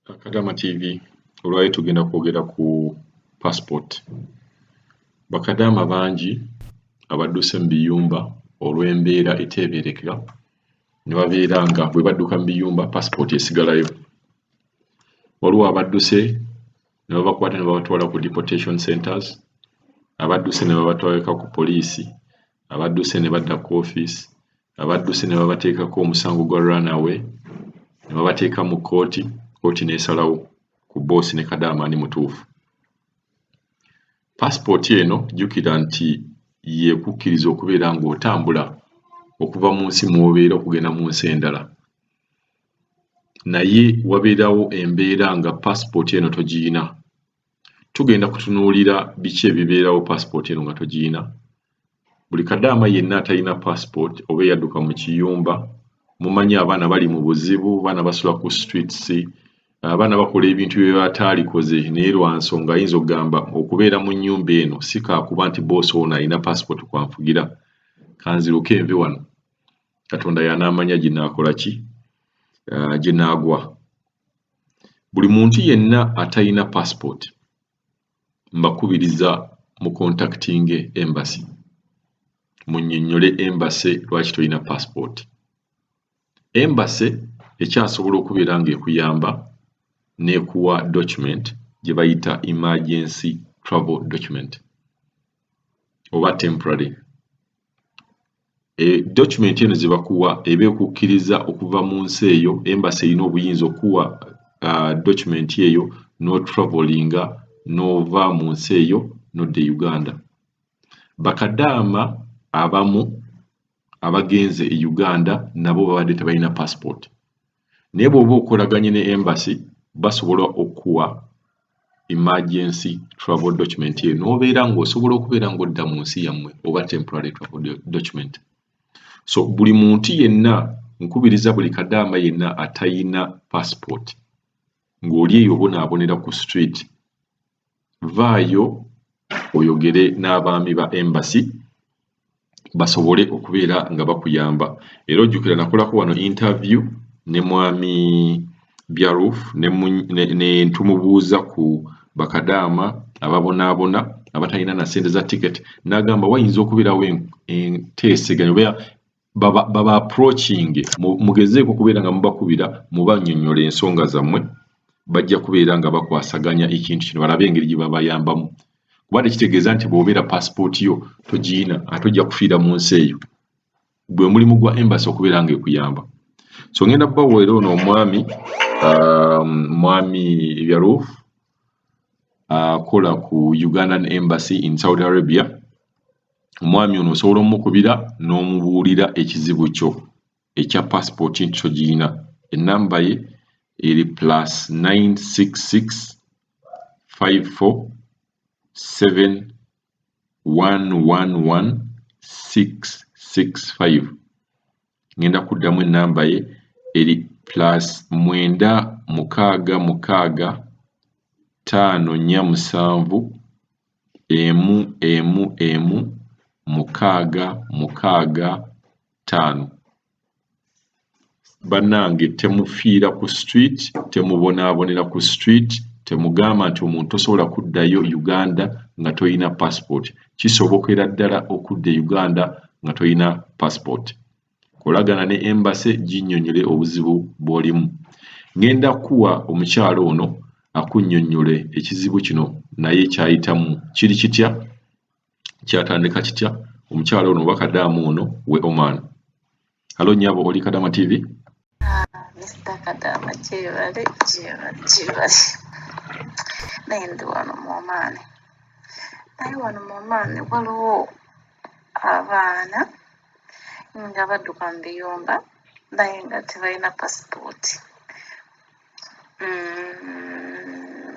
Kadama TV, olwaleero tugenda kwogera ku passport. Bakadaama bangi abadduse mu biyumba olw'embeera eteebeereka ne babeera nga bwe badduka mu biyumba, passport esigalayo. Waliwo abadduse ne babakwata ne babatwala ku deportation centers, abadduse ne babatwaleka ku poliisi, abadduse ne badda ku ofiisi, abadduse ne babateekako omusango gwa runaway ne babateeka mu kkooti, kkooti n'esalawo ku bboosi ne kadaama ani mutuufu. Paasipooti eno, jjukira nti y'ekukkiriza okubeera ng'otambula okuva mu nsi mw'obeera okugenda mu nsi endala, naye wabeerawo embeera nga paasipooti eno togiyina. Tugenda kutunuulira biki ebibeerawo paasipooti eno nga togiyina. Buli kadaama yenna atalina paasipooti oba eyadduka mu kiyumba, mumanyi abaana bali mu buzibu, abaana basula ku streets, abaana bakola ebintu bye bataalikoze, naye lwa nsonga ayinza okugamba okubeera mu nnyumba eno si kaakuba nti boosi ono alina paasipooti kwanfugira, kanziruke nve wano, Katonda y'anaamanya gye naakola ki, gye naagwa. Buli muntu yenna atalina paasipooti, mbakubiriza mu contactinge embassy, munnyonnyole embassy lwaki tolina paasipooti. Embassy ekyasobola okubeera ng'ekuyamba n'ekuwa document gye bayita emergency travel document oba temporary. Document eno ze bakuwa eba ekukkiriza okuva mu nsi eyo. Embassy erina obuyinza okuwa document eyo n'otravelinga n'ova mu nsi eyo n'odda e Uganda. Bakadaama abamu abagenze e Uganda nabo babadde tebalina passport, naye bw'oba okolaganye ne embassy, basobola okukuwa emergency travel document eyo n'obeera ng'osobola okubeera ng'odda mu nsi yammwe, oba temporary travel document. So buli muntu yenna, nkubiriza buli kadaama yenna atayina passport ng'oli eyo obonaabonera ku street, vaayo oyogere n'abaami ba embassy basobole okubeera nga bakuyamba. Era ojjukira nakolako wano interview ne mwami Byaruf ne ntumubuuza ku bakadaama ababonaabona abatalina na ssente za ticket, n'agamba wayinza okubeerawo enteeseganya oba baba approaching, mugezeeko okubeera nga mubakubira, mubannyonnyola ensonga zammwe, bajja kubeera nga bakwasaganya ekintu kino, balabe engeri gye babayambamu. Kuba tekitegeeza nti bw'obeera paasipooti yo togiyina ate ojja kufiira mu nsi eyo. Gwe mulimu gwa embassy okubeera nga ekuyamba. So ngenda kubaweera ono omwami, mwami Byaruf, akola ku Ugandan Embassy in Saudi Arabia. Omwami ono osobola omukubira n'omubuulira ekizibu kyo ekya paasipooti nti togiyina. Ennamba ye eri +966 54 7 111 665. Ngenda kuddamu ennamba ye, eri +966 547 111 665. Bannange, temufiira ku street, temubonaabonera ku street, temugamba nti omuntu tosobola kuddayo Uganda nga toyina passport. Kisobokera ddala okudda e Uganda nga toyina passport. Kolagana ne embassy, ginnyonnyole obuzibu bw'olimu. Ngenda kuwa omukyalo ono akunnyonnyole ekizibu kino naye kyayitamu kiri kitya, kyatandika kitya. Omukyalo ono oba kadaamu ono we Oman. Hello nnyabo, oli Kadama TV. Mr. Kadama, gyebale, gyebale, gyebale. Naye ndi wano mu Oman. Naye wano mu Oman waliwo abaana nga badduka mu biyumba naye nga tebalina pasipooti.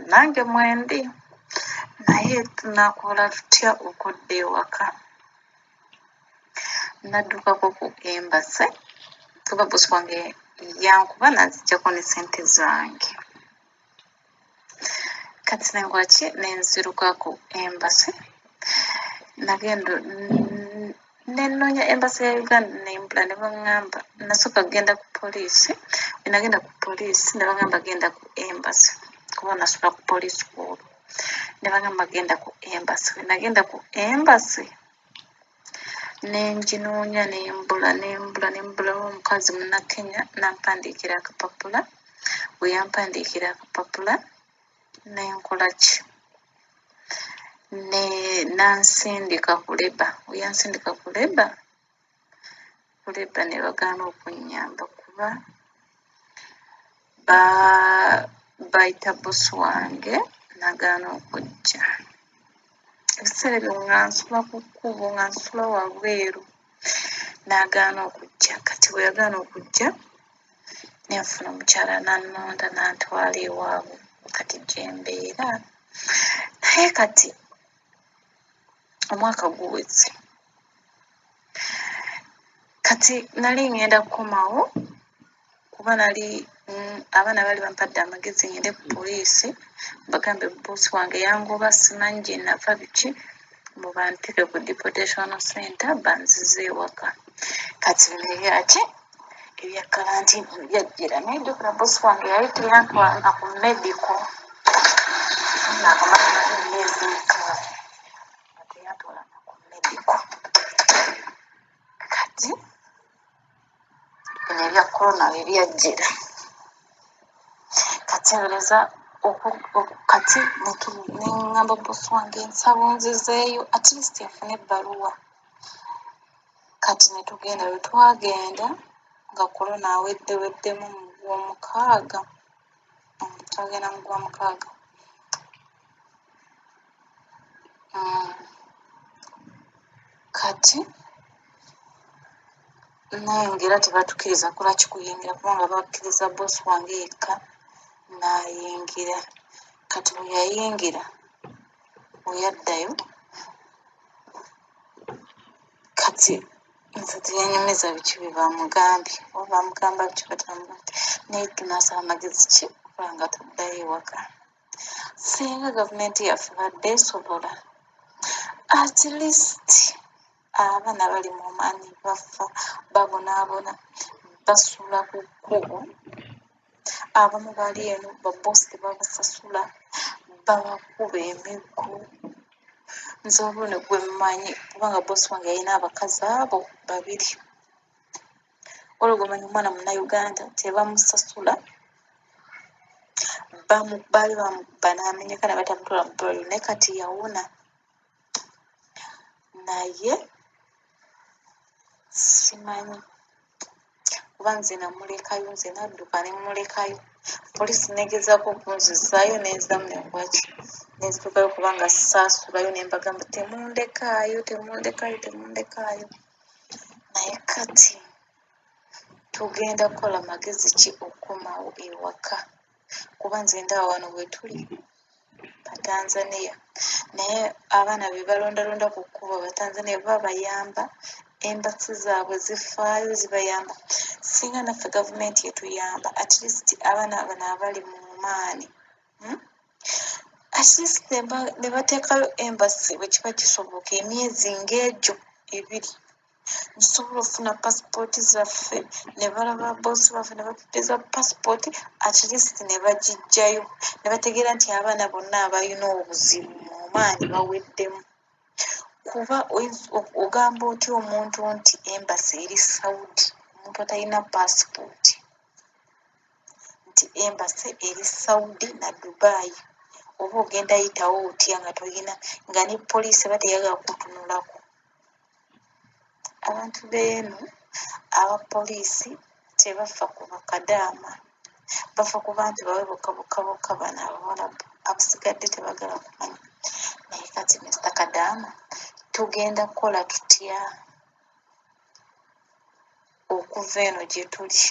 Nange mwendi, naye tunakola tutya okudda ewaka? Naddukako ku embassy kuba bosi wange yankuba nanzijjako ne sente zange. Kati nengwaki nenziruka ku embassy, nagenda nenoonya embassy ya Uganda nembula, ne baŋŋamba nasooka kugenda ku poliisi. Nagenda ku poliisi ne bagamba genda ku embassy, kuba nasula ku poliisi ku olwo, ne bagamba genda ku embassy. Bwe nagenda ku embassy ne nginoonya, nembula, nembula, nembula. Omukazi Munnakenya nampandiikira akapapula. Bwe yampandiikira akapapula, nenkola ki? Ne nansindika ku labour. Bwe yansindika ku labour, ku labour ne bagaana okunnyamba kuba bayita boss wange, nagaana okujja. Ebiseera ebyo nga nsula ku kkubo, nga nsula wabweru, n'agaana okujja. Kati bwe yagaana okujja, nenfuna omukyala nannonda, nantwala ewaabwe, kati gye mbeera. Naye kati omwaka guweze. Kati nali ngenda kukomawo kuba nali abaana baali bampadde amagezi ngende ku poliisi bagambe boss wange yangoba, simanyi gye nava, biki, mubanteke ku deportation center banzize ewaka. Kati bino ebyaki, ebya quarantine byajjira. Naye jjukira boss wange yali teyantwala ku medical, naakamala emyezi 6 nga teyantwala ku medical. Kati bino ebya corona bye byajjira. Kateebereza kati neŋŋamba boss wange, nsaba onzizeeyo at least nfune ebbaluwa. Kati ne tugenda. Bwe twagenda nga corona aweddeweddemu mu Gwomukaaga, twagenda mu Gwomukaaga. Kati naye ng'era tebatukkiriza kola kikuyingira, kubanga bakkiriza boss wange yekka n'ayingira. Kati bwe yayingira, bwe yaddayo, kati nze teyanyumiza biki bye bamugambye oba bamugamba biki batamugambye, naye tunaasaba amagezi ki okuba nga tuddayo ewaka? Singa gavumenti yaffe badde esobola at least abaana bali mu maanyi bafa, babonaabona, basula ku kkubo, abamu bali eno babosi tebabasasula, babakuba emiggo. Nze olwo gwe mmanyi, kubanga boss wange yalina abakazi abo babiri, olwo gwe mmanyi omwana Munnayuganda tebamusasula, baali bamukuba n'amenyeka ne batamutwala mu ddwaliro, naye kati yawona. Naye simanyi kuba nze namulekayo, nze nadduka ne mmulekayo. Poliisi negezaako okunzizaayo, nenziramu nenkwaki, nenzituukayo, kubanga saasulayo, ne mbagamba temundekaayo, temundekaayo, temundekaayo. Naye kati tugenda kukola magezi ki okukomawo ewaka? Kuba nze ndaba wano bwe tuli Batanzania, naye abaana be balondalonda ku kkubo Abatanzania babayamba, embassy zaabwe zifaayo, zibayamba. Singa naffe gavumenti etuyamba at least abaana bano abali mu maani, At least ne bateekayo embassy bwe kiba kisoboka emyezi ng'egyo 2, nsobola okufuna pasipooti zaffe, ne balaba boosi baffe ne batuddiza pasipooti, at least ne bagiggyayo ne bategeera nti abaana bonna abalina obuzibu mu maanyi baweddemu. Kuba ogamba otya omuntu nti embassy eri Saudi, omuntu atalina pasipooti, nti embassy eri Saudi na Dubai? Oba ogenda yitawo otya nga toyina, nga ne poliisi eba teyagala kutunulako? Abantu b'eno abapoliisi tebafa ku bakadaama, bafa ku bantu baabwe bokka bokka bokka. Bano Abawalabu abasigadde tebagala kumanya. Naye kati Mr Kadaama, tugenda kukola tutya okuva eno gye tuli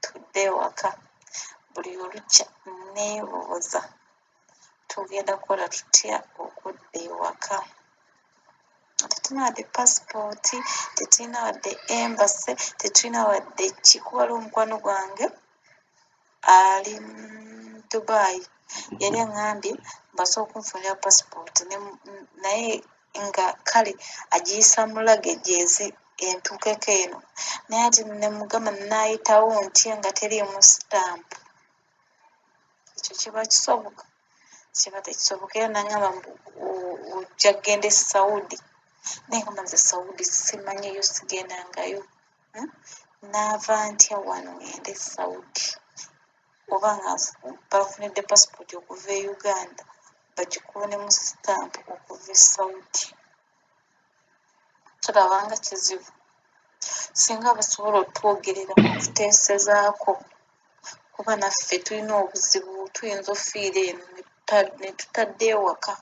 tudde ewaka? Buli olukya neebuuza, tugenda kukola tutya okudda ewaka? Tetulina wadde pasipooti, tetulina wadde embassy, tetulina wadde ki. Kuba waliwo omukwano gwange ali Dubai, yali aŋŋambye mbasobola okunfunira pasipooti, naye nga kale agiyisa mu luggage ezi. Entuukeko eno, naye ate nemugamba naayitawo ntya nga teriimu sitampu? Ekyo kiba kisoboka? Kiba tekisoboka. Era nangamba ojja kugenda e Saudi, naye ngamba nze Saudi simanyiyo, sigendangayo. Naava ntya wano ngende e Saudi? Oba nga banfunidde pasipooti okuva e Uganda, bagikoonemu sitampu okuva e Saudi? Tulabanga kizibu. Singa basobola otwogerera, okuteesezaako, kuba naffe tulina obuzibu, tuyinza ofiira eno ne tutadde ewaka.